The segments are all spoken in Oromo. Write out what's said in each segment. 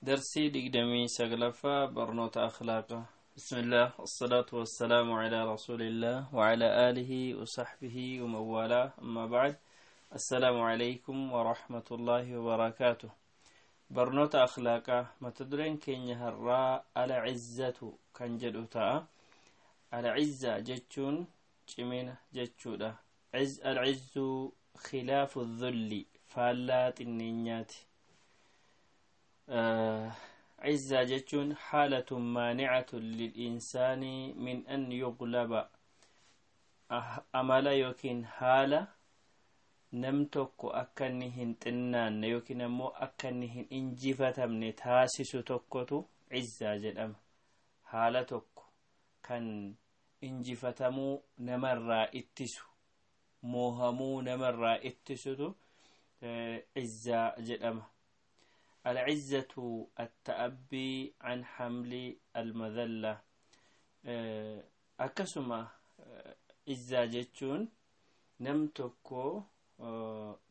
درسي دقدمي سقلفة برنوت أخلاقه. بسم الله والصلاة والسلام على رسول الله وعلى آله وصحبه ومن والاه، أما بعد، السلام عليكم ورحمة الله وبركاته. برنوت أخلاقه متدرين كين هراء العزة كان جدوتا. العزة جتشون جمينة جتشودا. العز خلاف الذل فالات النينيات. عزة جتشون حالة مانعة للإنسان من أن يغلب. أملا يوكين حالة نمتك أكنهن تنان يوكين مو أكنهن إنجفتم نتاسس تكتو عزة جدام. حالة تك كان إنجفتمو نمر اتسو موهمو نمر اتسو عزة جدام. العزة التأبي عن حمل المذلة. أكسما عزة جتشون نمتكو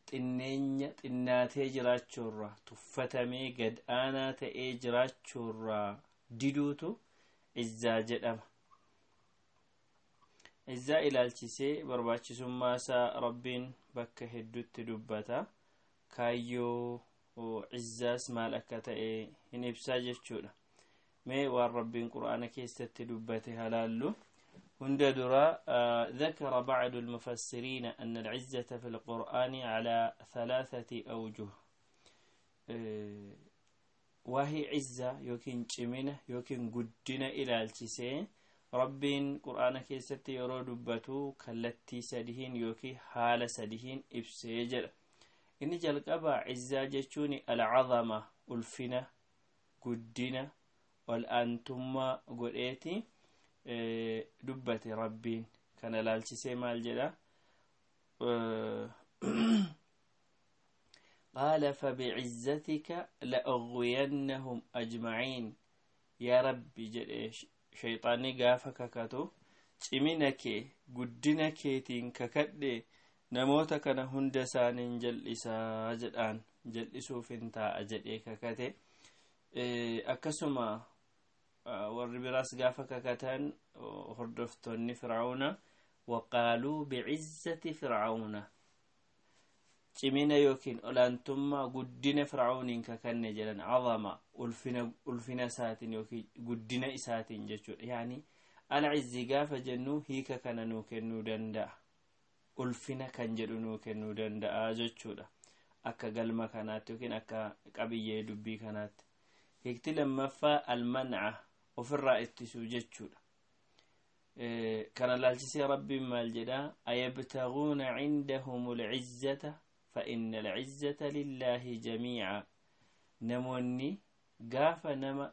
تناتي جراتشورا تفتمي قد أنا تأجراتشورا ديدوتو عزة جدام. عزة إلى التسي برباتشسما سا ربين بك هدوت دبتا كايو وعزاس مال أكتا إن إبسا جتشولا مي والربين قرآن كيست دبته هلالو. هند درا ذكر بعض المفسرين أن العزة في القرآن على 3 أوجه. وهي عزة يمكن جمينة يمكن قدنا إلى التسين ربين قرآن كيست يرو دبتو كالتي سدهين يوكي حال سدهين إبسيجر. إني جلقبا عزة جتشوني العظمة ألفنا قدنا والأنتم قريتي دبتي ربين كان لالتسي مال جدا. قال فبعزتك لأغوينهم أجمعين. يا ربي جل شيطاني قافك كاتو تمنك قدنا كيتين ككدي namoota kana hunda isaaniin jal'isaa jedhaan jal'isuuf hin taa'a jedhee kakate. Akkasuma warri biraas gaafa kakatan hordoftoonni Fir'auna waqaaluu bi'izzati Fir'auna cimina yookiin olaantummaa guddina Fir'auniin kakanne jedhan. Azama ulfina isaatiin yookiin guddina isaatiin jechuudha. Yaani al-izzi gaafa jennu hiika kana nuu kennuu danda'a. Ulfina kan jedhu nuu kennuu danda'a jechuudha. Akka galma kanaatti yookiin akka qabiyyee dubbii kanaatti. Hiikti lammaffaa alman'a ofirraa ittisuu jechuudha. Kana laalchisee Rabbiin maal jedhaa? Ayabtaguuna cindahum al'izzata fa inna al'izzata lillaahi jamiica. Namoonni gaafa nama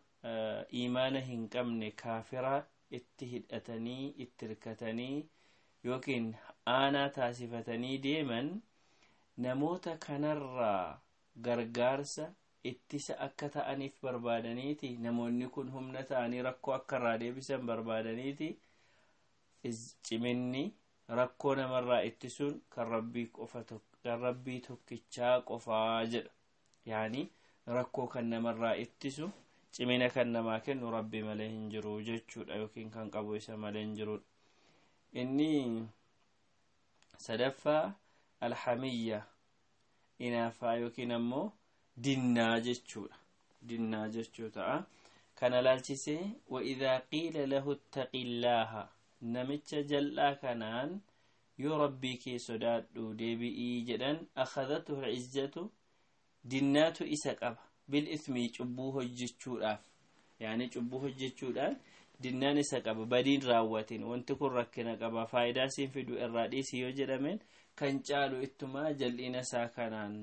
iimaana hin qabne kaafiraa itti hidhatanii itti hirkatanii yookiin aanaa taasifatanii deeman namoota kanarraa gargaarsa ittisa akka ta'aniif barbaadaniiti. Namoonni kun humna ta'anii rakkoo akka irraa deebisan barbaadaniiti. Ciminni rakkoo namarraa ittisuun kan Rabbii qofa kan Rabbii tokkichaa qofaa jedha. Yaani rakkoo kan namarraa ittisu cimina kan namaa kennu Rabbii malee hin jiru jechuudha yookiin kan qabu isa malee hin jirudha. Inni sadaffaa alhamiyya inaafaa yookiin ammoo dinnaa jechuudha. Dinnaa jechuu ta'a. Kana laalchisee wa idhaa qiila lahu ittaqillaaha namicha jal'aa kanaan yoo Rabbii kee sodaadhu deebi'ii jedhan akhadhatuhu al'izzatu dinnaatu isa qaba bil ismii cubbuu hojjechuudhaaf. Yaani cubbuu hojjechuudhaan dinnaan isa qaba badiin raawwatiin wanti kun rakkina qaba faayidaa siin fidu irraa dhiisi yoo jedhameen kan caalu ittumaa jal'ina isaa kanaan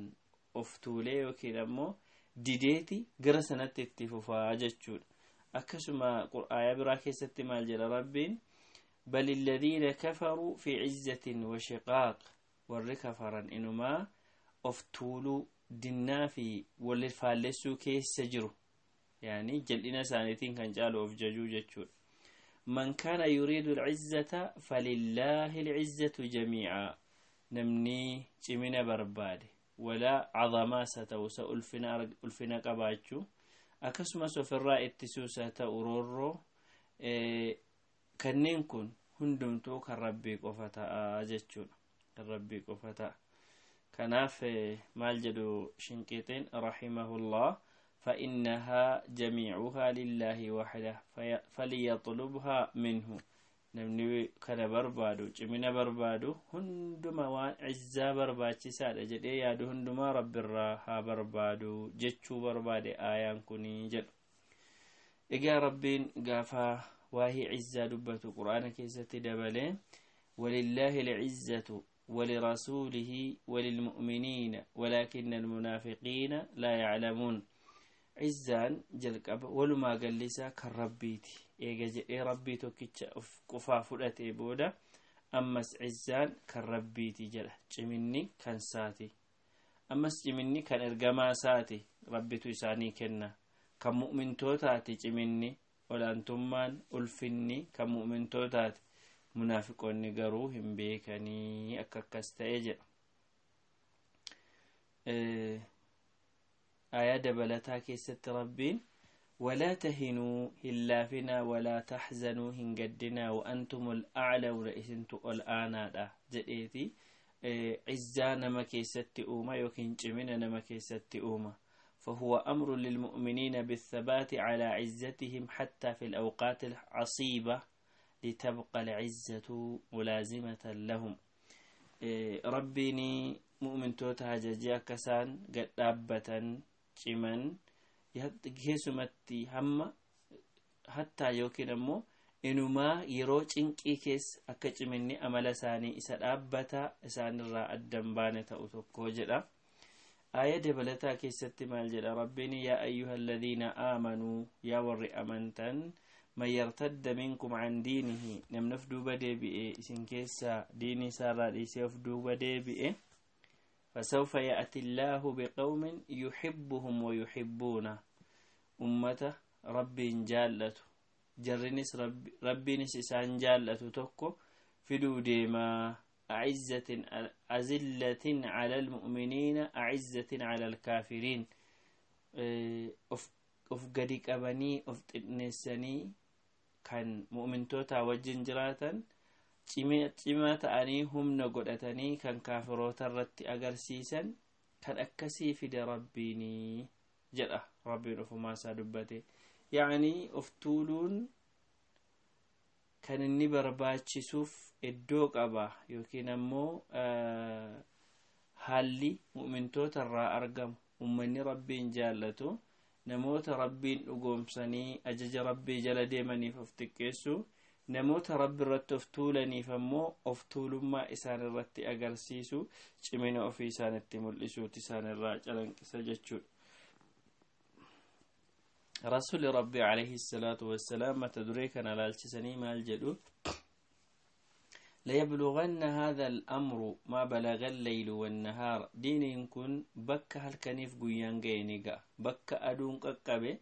of tuulee yookiin ammoo dideeti gara sanatti itti fufaa jechuudha. Akkasuma qur'aaya biraa keessatti maal jedha Rabbiin? بل الذين كفروا في عزة وشقاق. warri kafaran inumaa of tuuluu dinnaa fi wal faallessuu keessa jiru. يعني جلنا سانتين كان جالو في ججو جتشور. من كان يريد العزة فلله العزة جميعا. نمني جمينا بربادي ولا عظما ستوسا ألفنا قباتشو Akkasumas ofirraa ittisuus haa ta'u roorroo, kanneen kun hundumtuu kan Rabbii qofa ta'a jechuudha. Kan Rabbii qofa ta'a. Kanaaf maal jedhu Shinqixiin rahimahullah: فإنها جميعها لله وحده فليطلبها منه. Namni kana barbaadu, cimina barbaadu hunduma, waan izzaa barbaachisaadha jedhee yaadu hundumaa Rabbirraa haa barbaadu jechuu barbaade aayaan kunii jedhu. Egaa Rabbiin gaafa waahii izzaa dubbatu Qur'aana keessatti dabalee: ولله العزة ولرسوله وللمؤمنين ولكن المنافقين لا يعلمون. Izzaan jalqaba walumaa galli isaa kan Rabbiiti eega jedhee, Rabbii tokkicha of qofaa fudhatee booda ammas izzaan kan Rabbiiti jedha. Ciminni kan saati, ammas ciminni kan ergamaa saati, Rabbitu isaanii kenna. Kan mu'mintootaati ciminni, olaantummaan, ulfinni kan mu'mintootaati. Munaafiqoonni garuu hin beekanii akka akkas ta'e jedha. Aayaa dabalataa keessatti Rabbiin: ولا تهنوا, hin laafinaa, ولا تحزنوا, hin gaddinaa, وأنتم الأعلون, isintu ol aanaadha jedheeti izzaa nama keessatti uuma yookiin cimina nama keessatti uuma. فهو أمر للمؤمنين بالثبات على عزتهم حتى في الأوقات العصيبة لتبقى العزة ملازمة لهم. ربيني مؤمن توتا جاجي أكسان قد دابة ciman, keessumatti hamma hattaa yookiin ammoo inumaa yeroo cinqii keessa akka ciminni amala isaanii isa dhaabbataa isaanirraa addan baane ta'u tokko jedha. Aaya dabalataa keessatti maal jedha Rabbiin? يا أيها الذين آمنوا, yaa warri amantan, من يرتد منكم عن دينه, namni of duuba deebi'e isin keessaa, diinii isaarraa dhiisee of duuba deebi'e, فسوف يأتي الله بقوم يحبهم ويحبونه, ummata Rabbiin jaallatu, jarrinis Rabbiinis isaan jaallatu tokko fiduu deemaa. أعزة أذلة على المؤمنين أعزة على الكافرين, of gadi qabanii, of xinneessanii kan mu'mintoota wajjin jiraatan, cimaa ta'anii humna godhatanii kan kaafiroota irratti agarsiisan, kan akkasii fide Rabbiinii jedha. Rabbiin ofumaa isaa dubbate. Yacnii of tuuluun kan inni barbaachisuuf iddoo qaba yookiin ammoo haalli mu'mintoota irraa argamu, ummanni Rabbiin jaallatu namoota Rabbiin dhugoomsanii ajaja Rabbii jala deemaniif of xiqqeessu, namoota Rabbi irratti of tuulaniif ammoo of tuulummaa isaan irratti agarsiisu, cimina ofii isaanitti mul'isuuti isaan irraa calanqisa jechuudha. Rasuli Rabbi عليه الصلاة والسلام mata duree kana laalchisanii maal jedhu? ليبلغن هذا الأمر ما بلغ الليل والنهار. Diiniin kun bakka halkaniif guyyaan ga'e ni ga'a, bakka aduun qaqqabe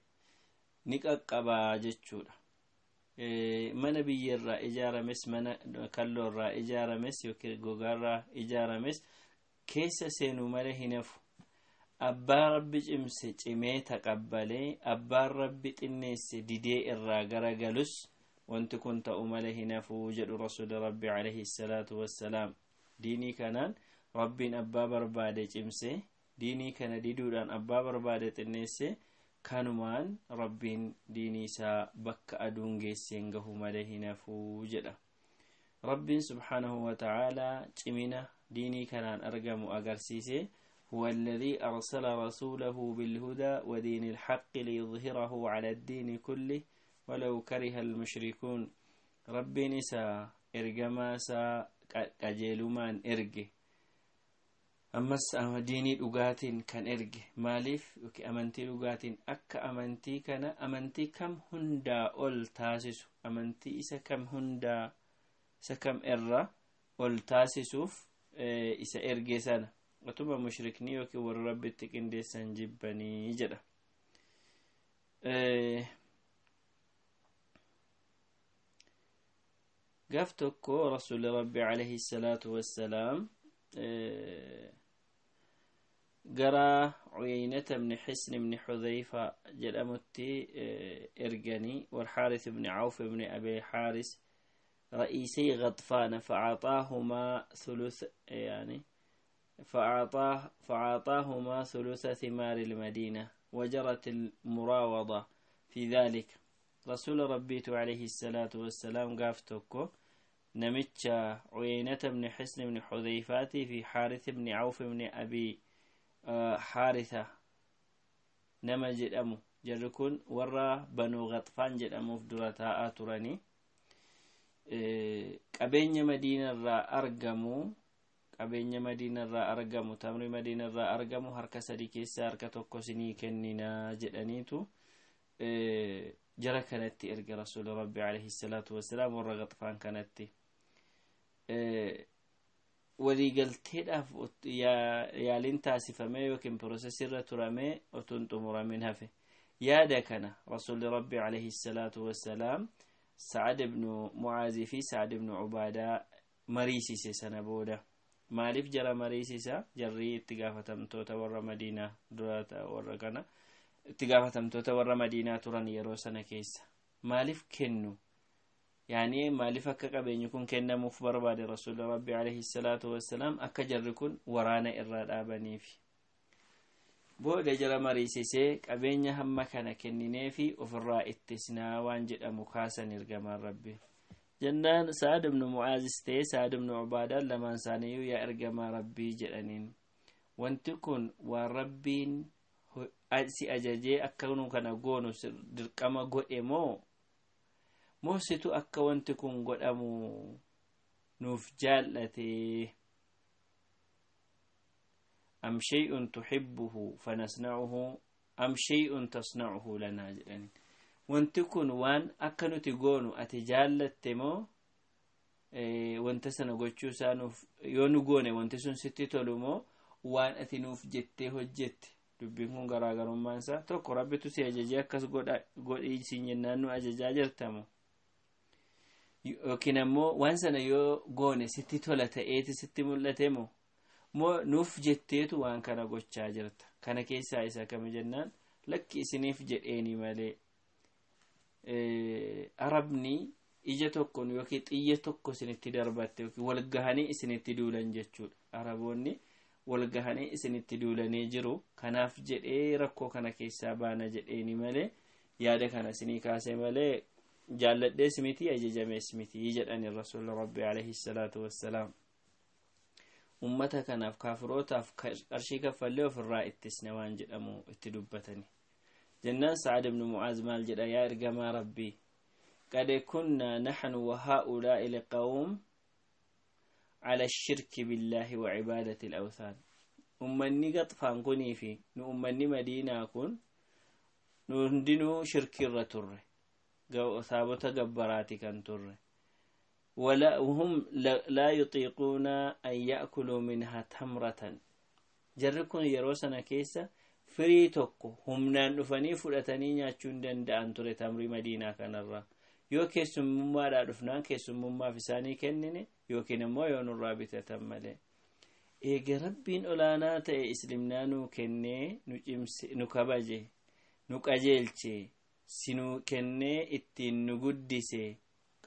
ni qaqqabaa jechuudha. Mana biyyarraa ijaarames, mana kalloorraa ijaarames yookiin gogaarraa ijaarames keessa seenuu malee hin hafu. Abbaa Rabbi cimse cimee taqabbalee, abbaan Rabbi xinneesse didee irraa garagalus, wanti kun ta'u malee hin hafuu jedhu Rasuuli Rabbi عليه الصلاة والسلام. Diinii kanaan Rabbiin abbaa barbaade cimse, diinii kana diduudhaan abbaa barbaade xinneesse. Kanumaan Rabbiin diinii isaa bakka aduun geesseen gahu malee hin hafuu jedha. Rabbiin سبحانه وتعالى cimina diinii kanaan argamu agarsiise: هو الذي أرسل رسوله بالهدى ودين الحق ليظهره على الدين كله ولو كره المشركون. Rabbiin isaa ergamaa isaa qajeelumaan erge, ammas diinii dhugaatiin kan erge. Maaliif? Amantii dhugaatiin akka amantii kana amantii kam hundaa ol taasisu, amantii isa kam hundaa isa kam irra ol taasisuuf isa erge sana, otuma mushrikni yookiin warra Rabbitti qindeessan jibbanii jedha. Gaaf tokko Rasuuli Rabbi عليه الصلاة والسلام Gara Cuyeynata bni Xisn bni Xudayfa jedhamutti erganii, walxaaris bni Cawf bni Abi Xaaris, رئيسي غطفان، فأعطاهما ثلث، يعني فأعطاهما ثلث ثمار المدينة، وجرت المراوضة في ذلك. رسول ربيت عليه الصلاة والسلام gaaf tokko namicha عيينة بن حصن بن حذيفة في حارث بن عوف بن أبي حارثة nama jedhamu, jarri kun warra Banuu Ghaxfaan jedhamuuf dura taa'aa turanii, qabeenya Madiinarraa argamu, qabeenya Madiinarraa argamu, tamri Madiinarraa argamu harka sadi keessaa harka tokko sinii kenninaa jedhaniitu jara kanatti erga Rasuula Rabbi alayhi salaatu wassalaam. Warra Ghaxfaan kanatti waliigalteedhaaf yaaliin taasifamee yookiin processirra turamee otuun xumuramin hafe. Yaada kana Rasuulli Rabbi alayhi salaatu wassalaam Sa'ad ibnu Mucaazii fi Sa'ad ibnu Cubaadaa mariisise. Sana booda maaliif jara mariisisa? Jarrii itti gaafatamtoota warra Madiinaa dura, warra kana itti gaafatamtoota warra Madiinaa turan yeroo sana keessa. Maaliif kennu, yaani maaliif akka qabeenyi kun kennamuuf barbaade Rasuulli Rabbi alayhi salaatu wassalaam? Akka jarri kun waraana irraa dhaabaniif. Booda jara mariisisee qabeenya hamma kana kenninee fi ofirraa ittisnaa waan jedhamu kaasan ergamaan Rabbi jennaan, Sa'ad ibnu Mu'aazis ta'e Sa'ad ibnu Ubaadaan lamaan isaaniiyyuu "Yaa ergamaa Rabbii" jedhaniin, "Wanti kun waan Rabbiin si ajajee akka nu kana goonu dirqama godhe moo situ akka wanti kun godhamu nuuf jaallate? أم شيء تحبه فنصنعه أم شيء تصنعه لنا" jedhaniin. Wanti kun waan akka nuti goonu ati jaallatte moo wanta sana gochuu isaa nuuf yoo nu goone wanti sun sitti tolu moo waan ati nuuf jettee hojjette? Dubbiin kun garaagarummaan isaa tokko, Rabbitu si ajajee akkas godhii siin jennaan nu ajajaa jirtamo, yookiin ammoo waan sana yoo goone sitti tola ta'eeti sitti mul'ate moo nuuf jetteetu waan kana gochaa jirta? Kana keessaa isa kami jennaan, "Lakki, isiniif jedheeni malee Arabni ija tokkoon yookiin xiyya tokko isinitti darbatte yookiin walgahanii isinitti duulan jechuudha. Araboonni walgahanii isinitti duulanii jiru. Kanaaf jedhee rakkoo kana keessaa baana jedheeni malee, yaada kana isinii kaase malee jaalladhees miti, ajajamees miti" jedhani Rasuulli Rabbi alayhi salaatu wassalaam. Ummata kanaaf, kaafirootaaf qarshii kaffallee ofirraa ittisne waan jedhamu itti dubbatani jennaan, Sa'ad ibnu Mu'aaz maal jedha? "Yaa ergamaa Rabbii, قد كنا نحن وهؤلاء القوم على الشرك بالله وعبادة الأوثان." Ummanni Gaxfaan kunii fi nu ummanni Madiinaa kun nu hundinuu shirkiirra turre, saabota gabbaraati kan turre. وهم لا يطيقون أن يأكلوا منها تمرة. Jarri kun yeroo sana keessa firii tokko humnaan dhufanii fudhatanii nyaachuu hin danda'an ture tamrii Madiinaa kanarraa. Yoo keessummummaadhaa dhufnaan keessummummaaf isaanii kennine yookiin immoo yoo nurraa bitatan malee. Eega Rabbiin olaanaa ta'e islimnaa nuu kennee, nu cimse, nu kabaje, nu qajeelche, si nuu kennee ittiin nu guddise,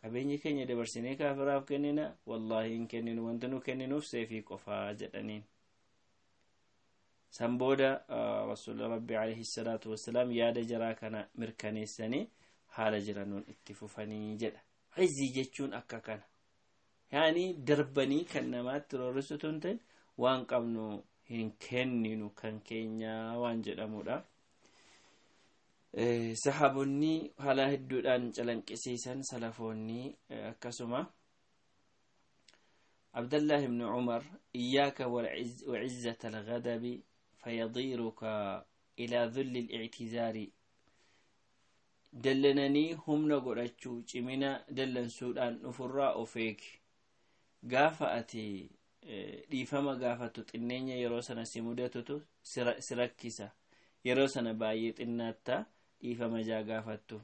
qabeenya keenya dabarsinee kaafiraaf kennina? Wallaahi hin kenninu, wanta nu kenninuuf seefii qofaa" jedhaniin. San booda Rasuulli Rabbi alayhi salaatu wassalaam yaada jaraa kana mirkaneessanii haala jiranuun itti fufanii jedha. Izzii jechuun akka kana, yaani darbanii kan namaatti roorrisutu hin ta'in, waan qabnu hin kenninu kan keenyaa waan jedhamudha. Sahaabonni haala hedduudhaan calanqisiisan, salafoonni akkasuma. Abdallah ibn Umar, "إياك وعزة الغضب فيضيرك إلى ذل الاعتذار." Dallananii humna godhachuu, cimina dallansuudhaan dhufurraa of eegi. Gaafa ati dhiifama gaafattu xinneenya yeroo sana si mudatutu si rakkisa. Yeroo sana baay'ee xinnaatta dhiifama jaa gaafattu.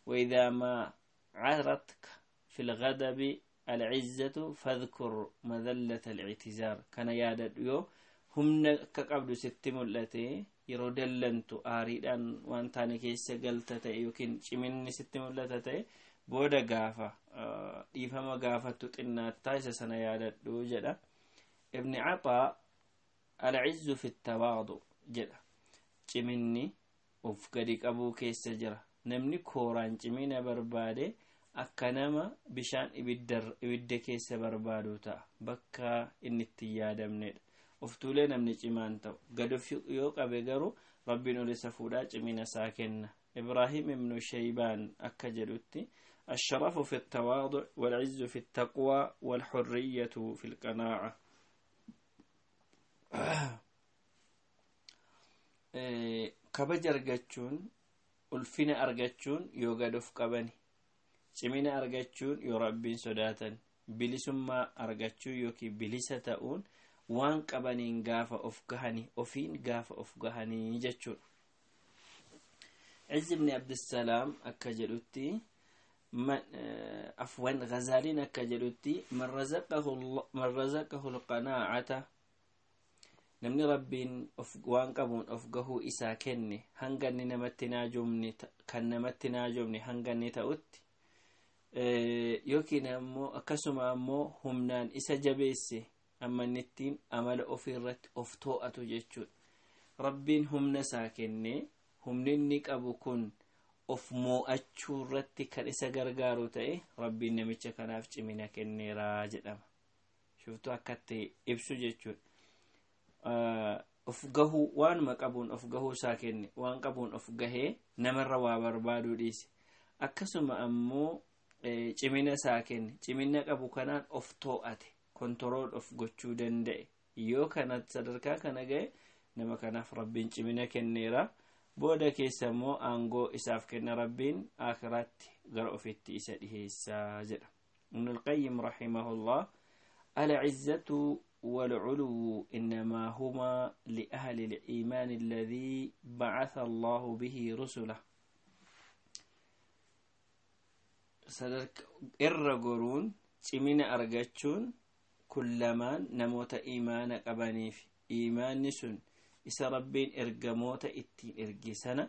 وإذا ما عرتك في الغضب العزة فاذكر مذلة الاعتذار. Kana yaadadhu, yoo Humna akka qabdu sitti mul'ate yeroo dallantu aariidhaan waan taane keessa galta ta'e yookiin ciminni sitti mul'ata ta'e booda gaafa dhiifama gaafattu xinnaattaa isa sana yaadadhu jedha. Ibni Caxaa alcizzu fi tawaadu jedha. Ciminni of gadi qabuu keessa jira. Namni kooraan cimina barbaade akka nama bishaan ibidda keessa barbaadu ta'a, bakka inni itti yaadamnedha. Of tuulee namni cimaan ta'u gad of yoo qabe garuu Rabbiin ol isa fuudhaa cimina isaa kenna. Ibraahim Ibnu Shaybaan akka jedhutti الشرف في التواضع والعز في التقوى والحرية في القناعة. Kabaja argachuun, ulfina argachuun yoo gad of qabani, cimina argachuun yoo Rabbiin sodaatan, bilisummaa argachuu yookiin bilisa ta'uun waan qabaniin gaafa of gahanii, ofiin gaafa of gahanii jechuudha. Izz ibn Abdissalaam akka jedhutti, afwan, Ghazaaliin akka jedhutti, man razaqahu alqanaacata, namni Rabbiin waan qabuun of gahuu isaa kenne, hanga inni namatti naajomne, kan namatti naajomne hanga inni ta'utti, yookiin ammoo akkasuma ammoo humnaan isa jabeesse amma inni ittiin amala ofii irratti of too'atu jechuudha. Rabbiin humna isaa kenne, humni inni qabu kun of moo'achuu irratti kan isa gargaaru ta'e, Rabbiin namicha kanaaf cimina kenneeraa jedhama. Shuftuu akkatti ibsu jechuudha. Of gahuu, waanuma qabuun of gahuu isaa kenne, waan qabuun of gahee namarra waa barbaaduu dhiise, akkasuma ammoo cimina isaa kenne, cimina qabu kanaan of too'ate, control of gochuu danda'e, yoo kana sadarkaa kana gahe nama kanaaf Rabbiin cimina kenneera. Booda keessa immoo aangoo isaaf kenna, Rabbiin akiraatti gara ofitti isa dhiheessaa jedha. Ibn Alqayyim rahimahullah, العزة والعلو إنما هما لأهل الإيمان الذي بعث الله به رسله. Sadarka irra goruun, cimina argachuun kullamaan namoota imaana qabaniif, imaanni sun isa Rabbiin ergamoota ittiin erge sana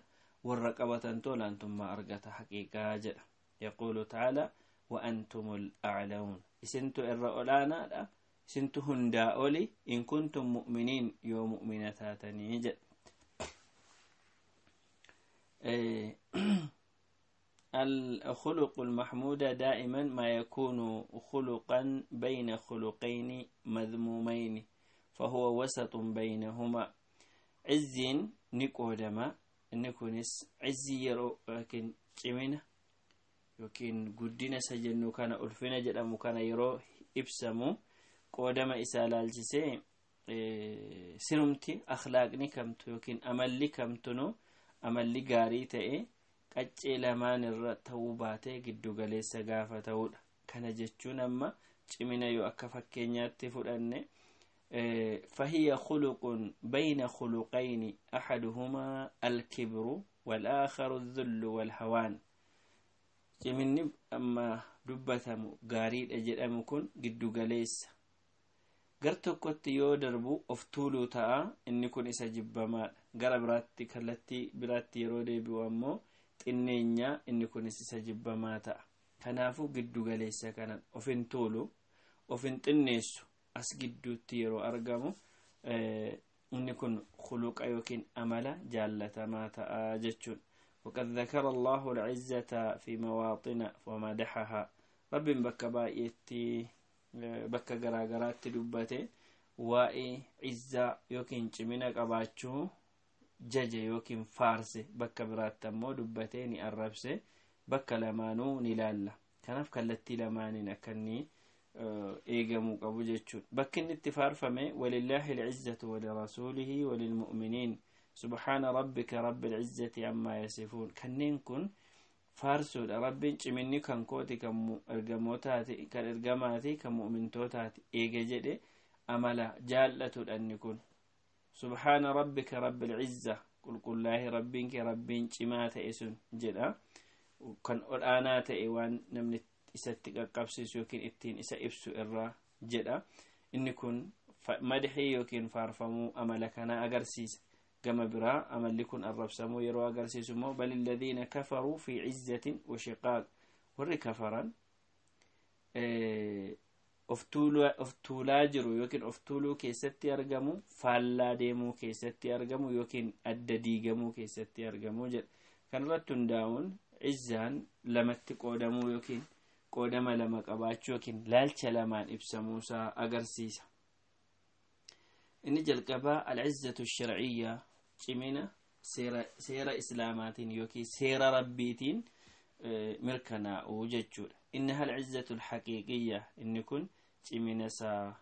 warra qabatantu olaantummaa argata haqiiqaa jedha. يقول تعالى وأنتم الأعلون, isintu irra olaanaadha, isintu hundaa oli, إن كنتم مؤمنين, yoo mu'mina taatanii jedha. الخلق المحمود دائما ما يكون خلقا بين خلقين مذمومين فهو وسط بينهما. عزين نقودما نكونس عزي yeroo yookiin cimina yookiin guddina isa jennu kana, ulfina jedhamu kana yeroo ibsamu, qoodama isaa laalchisee sirumti akhlaaqni kamtu yookiin amalli kamtunu, amalli gaarii ta'e qaccee lamaan irra ta'uu baatee giddu galeessa gaafa ta'uudha. Kana jechuun amma cimina yoo akka fakkeenyaatti fudhanne, فهي خلق بين خلقين أحدهما الكبر والآخر الذل والهوان. Ciminni amma dubbatamu gaariidha jedhamu kun giddu galeessa. Gar tokkotti yoo darbu of tuuluu ta'a, inni kun isa jibbamaadha. Gara biraatti, kallattii biraatti yeroo deebi'u ammoo xinneenyaa, inni kunis isa jibbamaa ta'a. Kanaafuu giddu galeessa kanan of hin tuulu, of hin xinneessu, as gidduutti yeroo argamu inni kun khuluqa yookiin amala jaallatamaa ta'a jechuudha. وقد ذكر الله العزة في مواطن ومدحها. رب بك بايتي بك غراغرات دبته waa'ee izzaa yookiin cimina qabaachuu jaje yookiin faarse, bakka biraatti ammoo dubbatee ni arrabse. Bakka lamaanuu ni laalla. Kanaaf kallattii lamaaniin akka inni eegamuu qabu jechuudha. Bakki inni itti faarfame, ولله العزة ولرسوله وللمؤمنين, سبحان ربك رب العزة عما يصفون, kanneen kun faarsuudha. Rabbiin ciminni kan kooti, kan ergamootaati, kan ergamaati, kan mu'mintootaati eege jedhe, amala jaallatudha inni kun. سبحان ربك رب العزة, qulqullaa'ee Rabbiin kee, Rabbiin cimaa ta'e sun jedha, kan ol aanaa ta'e waan namni isatti qaqqabsiisu yookiin ittiin isa ibsu irraa jedha. Inni kun Madxii yookiin faarfamuu amala kana agarsiisa. Gama biraa amalli kun arrabsamuu yeroo agarsiisu immoo بل الذين كفروا في عزة وشقاق, warri kafaran of tuulaa jiru yookiin of tuuluu keessatti argamu, faallaa deemuu keessatti argamu yookiin adda diigamuu keessatti argamu jedha. Kanarratti hundaa'uun izzaan lamatti qoodamuu yookiin qoodama lama qabaachuu yookiin laalcha lamaan ibsamuusaa agarsiisa. Inni jalqabaa العزة الشرعية, cimina seera islaamaatiin yookiin seera rabbiitiin mirkanaa'uu jechuudha. إنها العزة الحقيقية, inni kun cimina isaa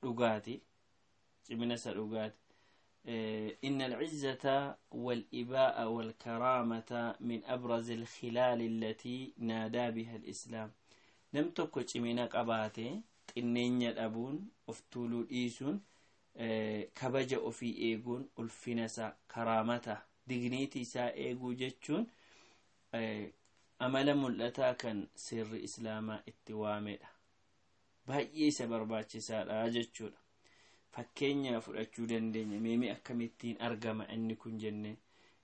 dhugaati, cimina isa dhugaati. إن العزة والإباء والكرامة من أبرز الخلال التي نادى بها الإسلام. Nam tokko cimina qabaate, xinneenya dhabuun, of tuuluu dhiisuun, kabaja ofii eeguun, ulfina isaa, karaamata, dignity isaa eeguu jechuun amala mul'ataa kan seerri islaamaa itti waamedha. Baay'ee isa barbaachisaadha jechuudha. Fakkeenya fudhachuu dandeenya. Meemee akkamittiin argama inni kun jenne,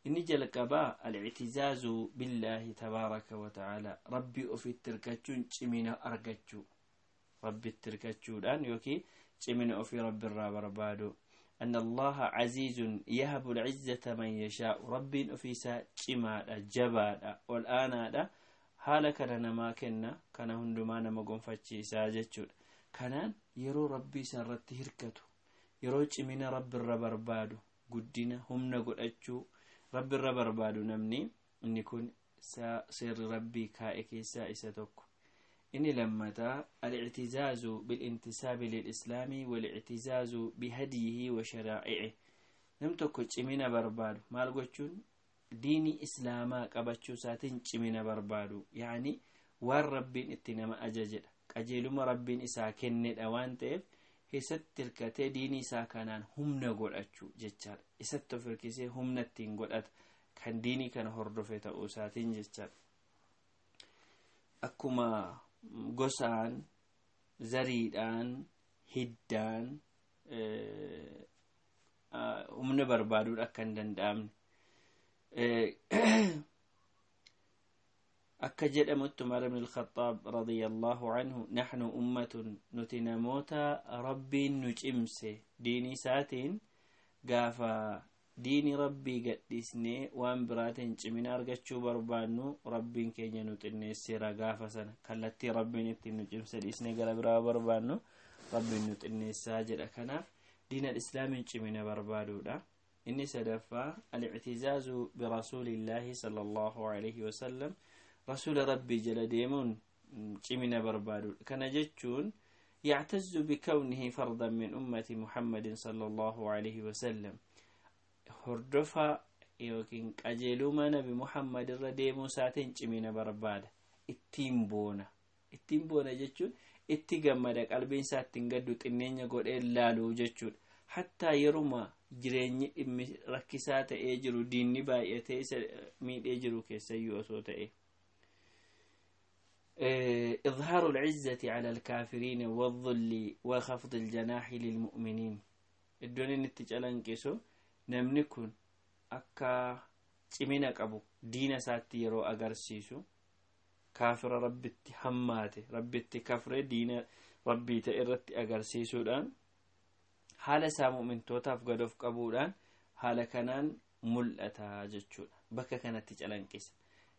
inni jalqabaa الاعتزاز بالله تبارك وتعالى, rabbii ofitti hirkachuun cimina argachuu, rabbitti hirkachuudhaan yookiin cimina ofii rabbiirraa barbaadu. أن الله عزيز يهب العزة من يشاء, rabbiin ofiisaa cimaadha, jabaadha, ol aanaadha. Haala kana namaa kenna, kana hundumaa nama gonfachiisaa jechuudha. Kanaan yeroo rabbii isaa irratti hirkatu, yeroo cimina rabbirra barbaadu, guddina, humna godhachuu rabbirra barbaadu namni, inni kun seerri rabbii kaa'e keessaa isa tokko. Inni lammataa الاعتزاز بالانتساب للإسلام والاعتزاز بهديه وشرائعه. Nam tokko cimina barbaadu maal gochuun? Diinii islaamaa qabachuu isaatiin cimina barbaadu, yaani waan rabbiin itti nama ajajedha, qajeeluma rabbiin isaa kennedha waan ta'eef, keessatti hirkatee diinii isaa kanaan humna godhachuu jechaadha. Isatti of hirkisee humna ittiin godhata kan diinii kana hordofe ta'uu isaatiin jechaadha. Akkuma gosaan, zariidhaan, hiddaan humna barbaaduun akka hin danda'amne, akka jedhamutti Umar ibn al-Khattaab رضي الله عنه: نحن أمة, nuti namoota rabbiin nu cimse diinii isaatiin. Gaafa diini rabbii gadhiisnee waan biraatiin cimina argachuu barbaannu, rabbiin keenya nu xinneesseera. Gaafa sana kallattii rabbiin ittiin nu cimse dhiisnee gara biraa barbaannu, rabbiin nu xinneessaa jedha. Kanaaf diina islaamiin cimina barbaaduudha. Inni sadaffaa الاعتزاز برسول الله صلى الله عليه وسلم, rasuula rabbii jala deemuun cimina barbaaduudha. Kana jechuun يعتز بكونه فردا من أمة محمد صلى الله عليه وسلم, hordofa yookiin qajeeluma nabi Muhammad irra deemuu isaatiin cimina barbaada. Ittiin boona, ittiin boona jechuun itti gammada, qalbiin isaa ittiin gaddu, xinneenya godhee laaluu jechuudha. Hattaa yeruma jireenyi dhimmi rakkisaa ta'ee jiru, diinni baay'atee isa miidhee jiru keessayyuu osoo ta'e. إظهار العزة على الكافرين والذل وخفض الجناح للمؤمنين. Iddoon inni itti calanqisu, namni kun akka cimina qabu diina isaatti yeroo agarsiisu, kaafira rabbitti hammaate, rabbitti kafre, diina rabbii ta'e irratti agarsiisuudhaan, haala isaa mu'mintootaaf gad of qabuudhaan haala kanaan mul'ata jechuudha. Bakka kanatti calanqisa.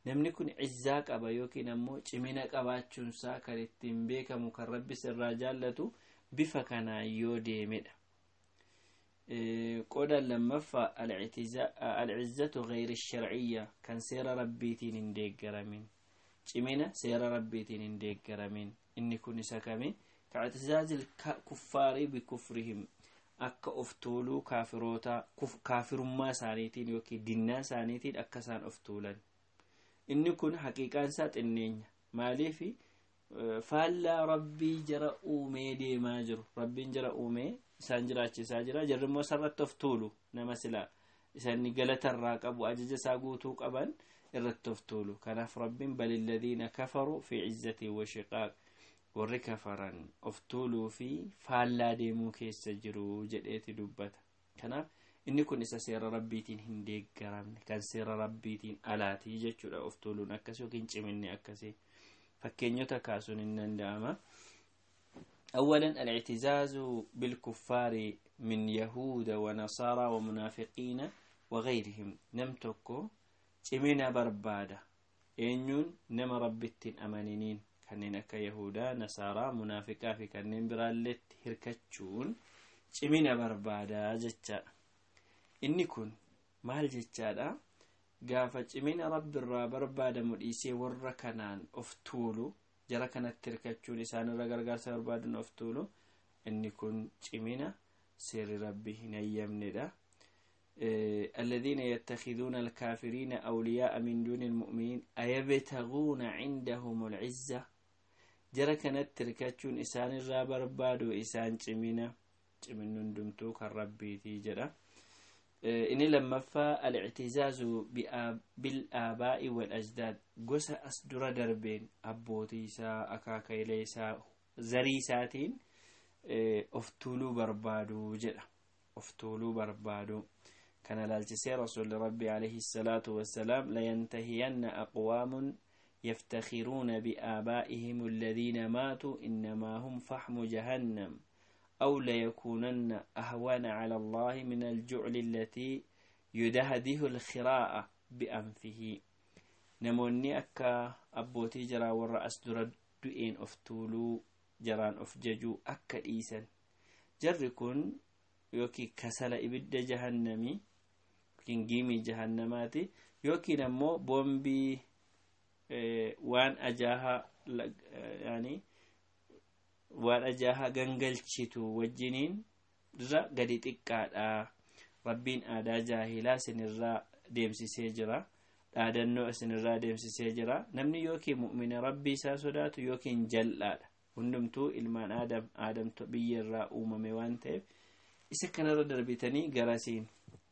Namni kun izzaa qaba yookiin ammoo cimina qabaachuunsaa kan ittiin beekamu, kan rabbis irraa jaallatu, bifa kanaan yoo deemedha. Qoodan lammaffaa العزة غير الشرعية, kan seera rabbiitiin hin deeggaramin, cimina seera rabbiitiin hin deeggaramin. Inni kun isa kami? كاعتزاز الكفار بكفرهم, akka of tuuluu kaafiroota, kaafirummaa isaaniitiin yookiin dinnaa isaaniitiin akka isaan of tuulan. Inni kun haqiiqaan isaa xinneenya. Maaliif? Faallaa rabbii jara uumee deemaa jiru. Rabbiin jara uumee isaan jiraachisaa jira, jarri immoo isarratti of tuulu. Nama silaa isaan galatarraa qabu, ajaja isaa guutuu qaban irratti of tuulu. Kanaaf rabbiin: بل الذين كفروا في عزة وشقاق. Warri kafaran of tuuluu fi faallaa deemuu keessa jiru jedheeti dubbata. Kanaaf inni kun isa seera rabbiitiin hin deeggaramne, kan seera rabbiitiin alaatii jechuudha. Of tuuluun akkasii yookiin ciminni akkasii fakkeenyota kaasuun hin danda'ama. أولا الاعتزاز بالكفار من يهود ونصارى ومنافقين وغيرهم. نمتكو cimina barbaada eenyuun? Nama rabbittiin amaniniin, kanneen akka yahudaa, nasaaraa, munaafiqaa fi kanneen biraalleetti hirkachuun cimina barbaadaa jechaadha. Inni kun maal jechaadha? Gaafa cimina rabbirraa barbaadamu dhiisee warra kanaan of tuulu, jara kanatti hirkachuun, isaanirra gargaarsa barbaaduun of tuulu, inni kun cimina seerri rabbi hin hayyamnedha. الذين يتخذون الكافرين أولياء من دون المؤمنين أيبتغون عندهم العزة. جرى كانت تركتشون إسان الرابر بادو إسان جمينة جمين دمتو كالربي تيجرى. إني لما فا الاعتزاز بالآباء والأجداد، قسى أسدر دربين أبوتيسا أكاكيليسا زريساتين أفتولو بربادو جرى أفتولو بربادو. كان لالجسي رسول ربي عليه الصلاة والسلام: لينتهين أقوام يفتخرون بآبائهم الذين ماتوا إنما هم فحم جهنم أو ليكونن أهون على الله من الجعل التي يدهده الخراء بأنفه. نموني أكا أبوتي جرا والرأس درد du'een of tuuluu, jaraan of jajuu akka dhiisan, jarri kun yookiin kasala ibidda jahannamii yookiin giimii jahannamaati yookiin ammoo boombii waan ajaahaa, yaani waan ajaahaa gangalchitu wajjiniin irra gadi xiqqaadha. Rabbiin aadaa jaahilaa isinirraa deemsisee jira, dhaadannoo isinirraa deemsisee jira. Namni yookiin mu'mina rabbii isaa sodaatu yookiin jal'aadha. Hundumtuu ilmaan aadam, aadamtu biyya irraa uumame waan ta'eef, isa kanarra darbitanii garasiin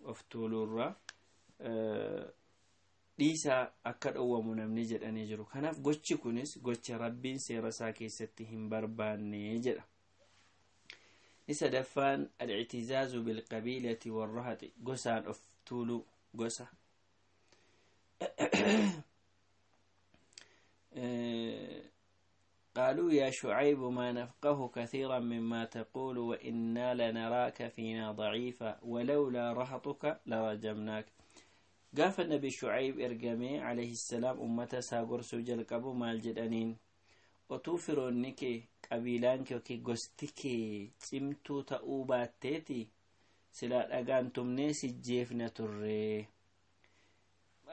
of tuuluurraa dhiisaa akka dhowwamu namni jedhanii jiru. Kanaaf gochi kunis gocha rabbiin seera isaa keessatti hin barbaanne jedha. Ni sadaffaan al-ictizaazu bilqabiilati warrahati, gosaan of tuuluu, gosa. قالوا يا شعيب ما نفقه كثيرا مما تقول وإنا لنراك فينا ضعيفا ولولا رهطك لرجمناك. Gaafa nabi Shucayb ergamee alayhi salaam ummata isaa gorsuu jalqabu maal jedhaniin? Otuu firoonni kee, qabiilaan kee yookiin gosti kee cimtuu ta'uu baatteeti silaa dhagaan tumnee si jeefna turree.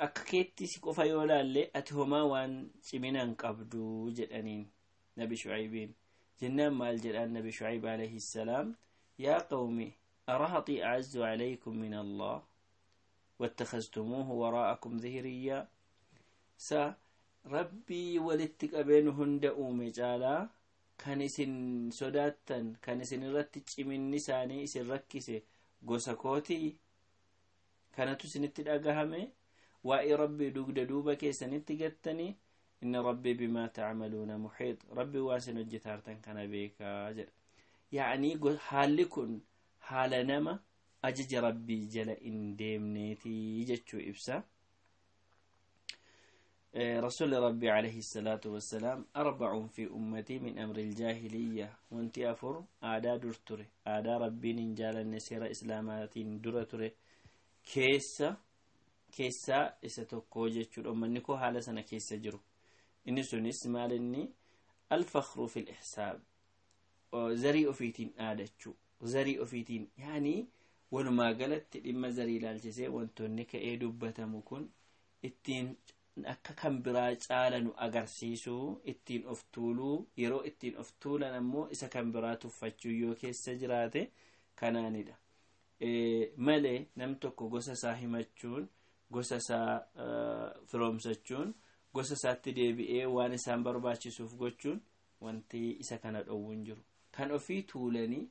Akka keetti si qofa yoo laalle ati homaa waan ciminaan qabdu jedhaniin nabi Shucaybiin. Jennaan maal jedhaan nabi Shucayb alayhi salaam? Yaa qawmi, arahaxii acazzu calaykum min Allah واتخذتموه وراءكم ظهريا. سا ربي ولتك أبين هند أومي جالا كان إسن سوداتن، كان إسن رتج من نساني إسن ركسي gosa kooti kanatu isinitti dhagahame, waa'ee rabbii dugda duuba keessanitti gattanii. Inna rabbii bimaa tacmaluuna muxiix, rabbii waan isin hojjetaartan kana beekaa jedha. Yacnii haalli kun haala nama ajaja rabbii jala in deemneetii jechuu ibsa. رسول ربي عليه الصلاة والسلام: أربع في أمتي من أمر الجاهلية، وانتي أفر آدا درتري آدا ربي نجال النسير إسلامات درتري كيسا كيسا إسا توكو جتشور أمنكو حالة سنة كيسا جرو. إني سنس مالني الفخر في الإحساب، zarii ofiitiin dhaadachuu, zarii ofiitiin, yaani walumaa galatti dhimma zarii ilaalchisee wantoonni ka'ee dubbatamu kun ittiin akka kan biraa caala nu agarsiisuu, ittiin of tuuluu, yeroo ittiin of tuulan ammoo isa kan biraa tuffachuu yoo keessa jiraate kanaanidha malee, nam tokko gosa isaa himachuun, gosa isaa firoomsachuun, gosa isaatti deebi'ee waan isaan barbaachisuuf gochuun wanti isa kana dhowwu hin jiru. Kan ofii tuulanii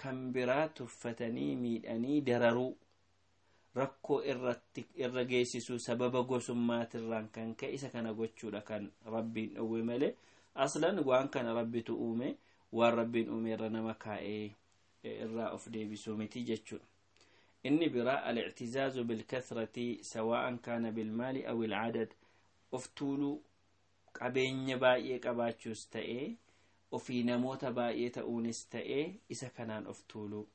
kan biraa tuffatanii miidhanii dararuu, rakkoo irratti irra geessisuu sababa gosummaatirraan kan ka'e isa kana gochuudha kan rabbiin dhowwe malee. Aslan waan kana Rabbitu uume, waan Rabbiin uume irra nama kaa'ee irraa of deebisuu miti jechuudha. Inni biraa al-ictizaazu bilkathrati sawaa'an kaana bilmaali aw ilcadad, of tuuluu qabeenya baay'ee qabaachuus ta'ee ofii namoota baay'ee ta'uunis ta'ee isa kanaan of tuuluu,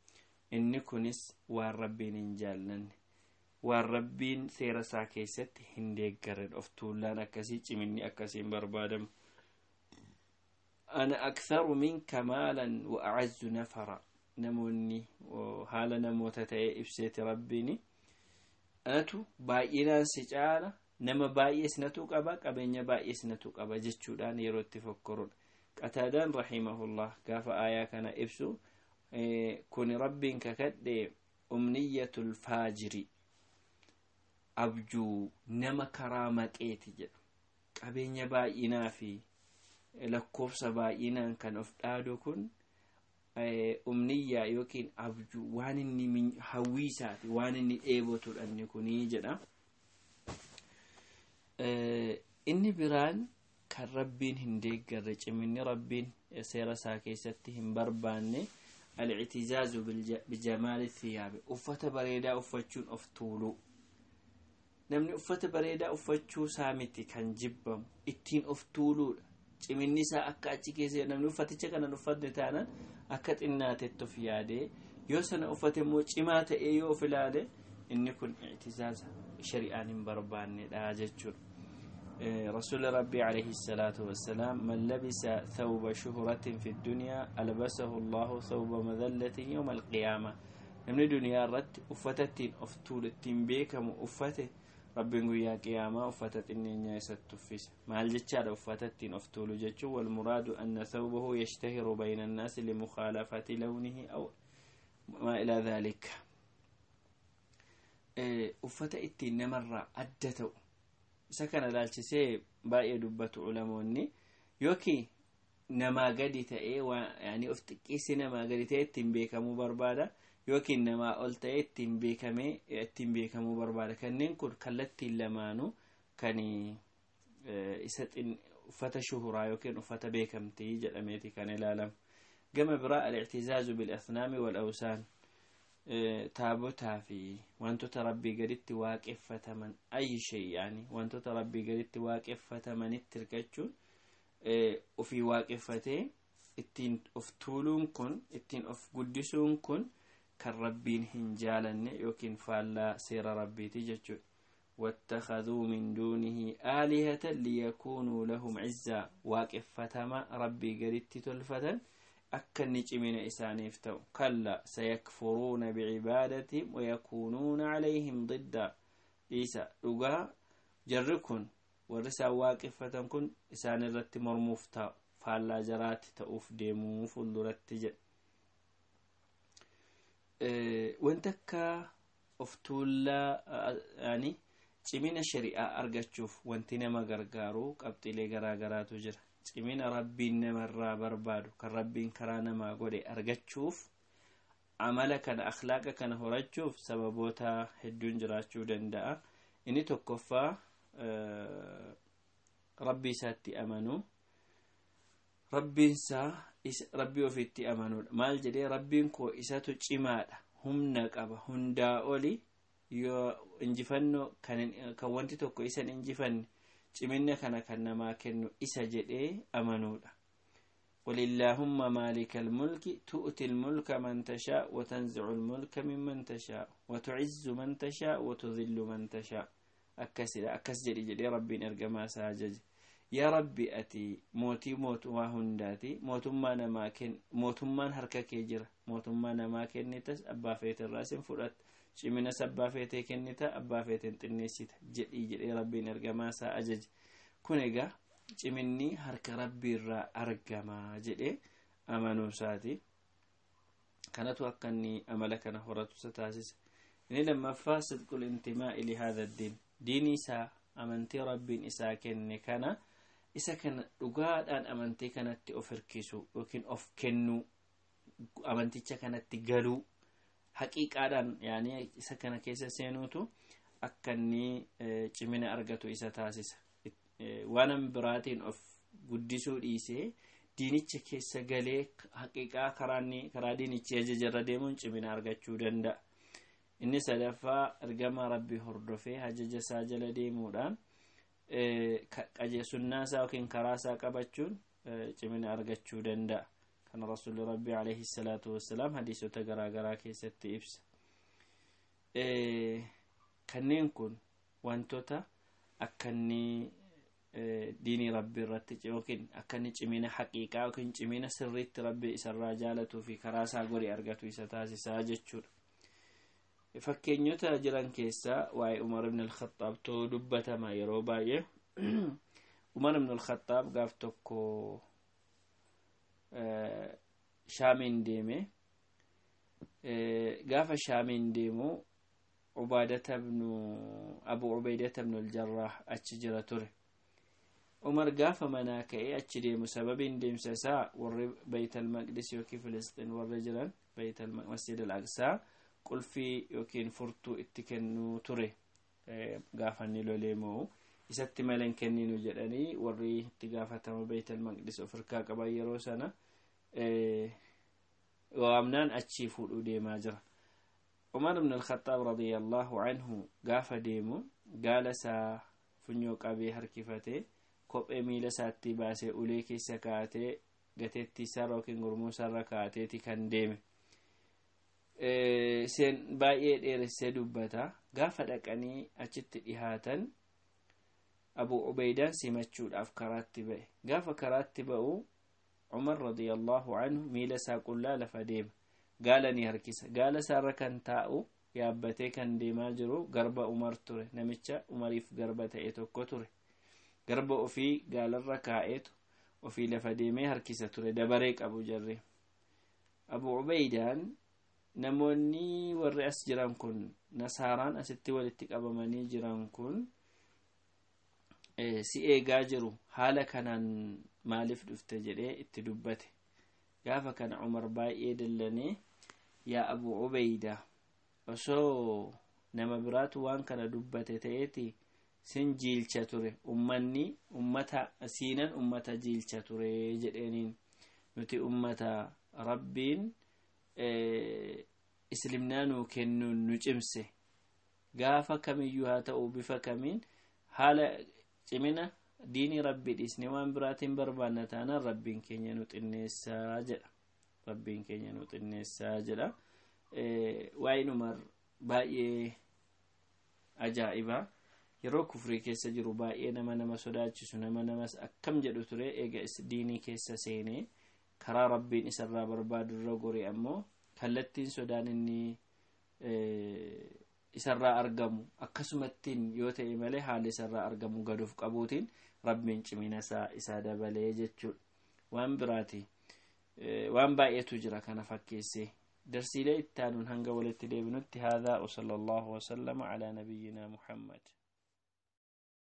inni kunis waan Rabbiin hin jaallanne, waan Rabbiin seera isaa keessatti hin deeggarren. Of tuullaan akkasii, ciminni akkasii hin barbaadamu. Ana aktharu minka maalan wa acazzu nafara, namoonni haala namoota ta'e ibseeti Rabbiini anatu baay'inaan si caala, nama baay'ees natu qaba, qabeenya baay'ees natu qaba jechuudhaan yeroo itti fokkorudha. Qataadaan rahimahullah gaafa aayaa kana ibsu, kun Rabbiin kakadhe umniyyatul faajiri, abjuu nama karaa maqeeti jedha. Qabeenya baay'inaa fi lakkoofsa baay'inaan kan of dhaadu kun umniyyaa yookiin abjuu waan inni hawwii isaati, waan inni dheebotudha inni kunii jedha. Inni biraan kan Rabbiin hin deeggarre, ciminni Rabbiin seera isaa keessatti hin barbaanne, al-ictizaazu bijamaali thiyaabi, uffata bareedaa uffachuun of tuuluu. Namni uffata bareedaa uffachuu isaa miti kan jibbamu, ittiin of tuuluudha. Ciminni isaa akka achi keessa namni uffaticha kana uffatne taanaan akka xinnaatetti of yaadee, yoo sana uffate immoo cimaa ta'ee yoo of ilaale, inni kun ictizaaza shari'aan hin barbaannedha jechuudha. رسول ربي عليه الصلاة والسلام: من لبس ثوب شهرة في الدنيا ألبسه الله ثوب مذلة يوم القيامة. Namni duniyaa irratti uffata ittiin of tuulu, ittiin beekamu uffate, Rabbiin guyyaa qiyaamaa uffata xinneenyaa isatti uffisa. Maal jechaadha uffata ittiin of tuulu jechuun? والمراد أن ثوبه يشتهر بين الناس لمخالفة لونه أو ما إلى ذلك. Uffata ittiin namarraa adda ta'u, isa kana ilaalchisee baay'ee dubbatu ulamoonni, yookiin namaa gadi ta'ee, yaani of xiqqeessee namaa gadi ta'ee ittiin beekamuu barbaada, yookiin namaa ol ta'ee ittiin beekamee ittiin beekamuu barbaada. Kanneen kun kallattiin lamaanuu kan isa uffata shuhuraa yookiin uffata beekamtii jedhameeti kan ilaalamu. Gama biraa al-ictizaazu bil-asnaami wal-awsaan, taabotaa fi wantoota Rabbii gaditti waaqeffataman, ayyi shay, yaani wantoota Rabbii gaditti waaqeffatamanitti hirkachuun, ofii waaqeffatee ittiin of tuuluun kun, ittiin of guddisuun kun kan Rabbiin hin jaalanne yookiin faallaa seera Rabbiiti jechuudha. واتخذوا من دونه آلهة ليكونوا لهم عزا، waaqeffatama Rabbii gaditti tolfatan akka inni cimina isaaniif ta'u. كلا سيكفرون بعبادتهم ويكونون عليهم ضدا. Dhiisa, dhugaa jarri kun, warri isaan waaqeffatan kun, isaan irratti mormuuf ta'u, faallaa jaraatti ta'uuf deemuu fuulduratti jedha. Wanta akka of tuullaa, yaani cimina shari'aa argachuuf wanti nama gargaaru qabxiilee garaa garaatu jira. Cimina Rabbiin namarraa barbaadu, kan Rabbiin karaa namaa godhe argachuuf, amala kana, akhlaaqa kana horachuuf sababoota hedduun jiraachuu danda'a. Inni tokkoffaa Rabbii isaatti amanuu, Rabbiinsaa Rabbii ofiitti amanuudha. Maal jedhee? Rabbiin koo isatu cimaadha, humna qaba, hundaa oli, yoo injifannoo kan wanti tokko isan injifanne, cimina kana kan namaa kennu isa jedhee amanuudha. قل اللهم مالك الملك تؤتي الملك من تشاء وتنزع الملك ممن تشاء وتعز من تشاء وتذل من تشاء. Akkasidha, akkas jedhi jedhee Rabbiin ergamaa isaa ajaje. Yaa Rabbi, ati mootii mootummaa hundaati, mootummaa namaa kenn, mootummaan harka kee jira, mootummaa namaa kennitas, abbaa feetirraa sin fudhatta, ciminas abbaa feetee kennita, abbaa feeteen xinneessita jedhii jedhee Rabbiin ergamaa isaa ajaje. Kun egaa ciminni harka Rabbiirraa argamaa jedhee amanuu isaati. Kanatu akka inni amala kana horatu isa taasisa. Inni lammaffaa صدق الانتماء لهذا الدين, diinii isaa, amantii Rabbiin isaa kenne kana, isa kana dhugaadhaan amantii kanatti of hirkisu yookiin of kennuu, amanticha kanatti galuu, haqiiqaadhaan yaani isa kana keessa seenuutu akka inni cimina argatu isa taasisa. Waan biraatiin of guddisuu dhiisee diinicha keessa galee haqiiqaa karaa diinichi ajajarra deemuun cimina argachuu danda'a. Inni sadaffaa ergama rabbii hordofee ajaja isaa jala deemuudhaan sunnaa isaa yookiin karaa isaa qabachuun cimina argachuu danda'a. Kana rasuulli rabbii alayhi salaatu wassalaam hadiisota garaagaraa keessatti ibsa. Kanneen kun wantoota akka inni diinii rabbii irratti yookiin akka inni cimina haqiiqaa yookiin cimina sirriitti rabbii isarraa jaalatuu fi karaa isaa gorii argatu isa taasisaa jechuudha. Fakkeenyota jiran keessaa waa'ee Umar ibn al-Khattaabtu dubbatama yeroo baay'ee. Umar ibn al-Khattaab gaaf tokko Shaamiin deeme. Gaafa Shaamiin deemu Abu Ubaydata ibn al-Jarrah achi jira ture. Umar gaafa manaa ka'ee achi deemu sababiin deemsa isaa warri Bayt al-Maqdis yookiin Filistiin warri jiran Bayt al-Masjid al-Aqsaa qulfii yookiin furtuu itti kennuu ture. Gaafa inni lolee mo'u isatti malee hin kenninu jedhanii warri itti gaafatama Bayt al-Maqdis of harkaa qaban yeroo sana waamnaan achii fuudhuu deemaa jira. Umar ibn al-Khattaab radiyallahu anhu gaafa deemu gaala isaa funyoo qabee harkifatee kophee miila isaatti baasee ulee keessa kaa'atee gateettii isaarra yookiin gurmuu isaarra kaa'ateeti kan deeme. Seen baay'ee dheeressee dubbata. Gaafa dhaqanii achitti dhihaatan Abu Ubaydaan simachuudhaaf karaatti ba'e. Gaafa karaatti ba'u Umar radiyallahu anhu miila isaa qullaa lafa deema. Gaala ni harkisa. Gaala isaarra kan taa'u yaabbatee kan deemaa jiru garba Umar ture. Namicha Umariif garba ta'e tokko ture. Garba ofii gaalarra kaa'eetu ofii lafa deemee harkisa ture. Dabaree qabu jarri. Abu Ubaydaan namoonni warri as jiran kun nasaaraan asitti walitti qabamanii jiran kun si eegaa jiru, haala kanaan maaliif dhufte jedhee itti dubbate. Gaafa kana Umar baay'ee dallanee, yaa Abu Ubayda, osoo nama biraatu waan kana dubbate ta'eeti sin jiilcha ture, ummanni ummata siinan ummata jiilcha ture jedheeniin. Nuti ummata rabbiin islimnaa nuu kennuun nu cimse, gaafa kamiyyuu haa ta'u bifa kamiin haala cimina diinii rabbii dhiisne waan biraatiin barbaanna taanaan rabbiin keenya nu xinneessaa jedha. Rabbiin keenya nu xinneessaa jedha. Waa'een Umar baay'ee ajaa'iba. Yeroo kufrii keessa jiru baay'ee nama sodaachisu, nama akkam jedhu ture. Eega diinii keessa seenee karaa rabbiin isarraa barbaadu irra gore ammoo kallattiin sodaan inni isarraa argamu akkasumattiin yoo ta'e malee haalli isarraa argamu gaduuf qabuutiin rabbiin cimina isaa dabalee jechuudha. Waan biraati waan baay'eetu jira kana fakkeessee. Darsiilee itti aanuun hanga walitti deebinutti, haadhaa wa sallallahu wa sallama alaa nabiyyinaa Muhammad.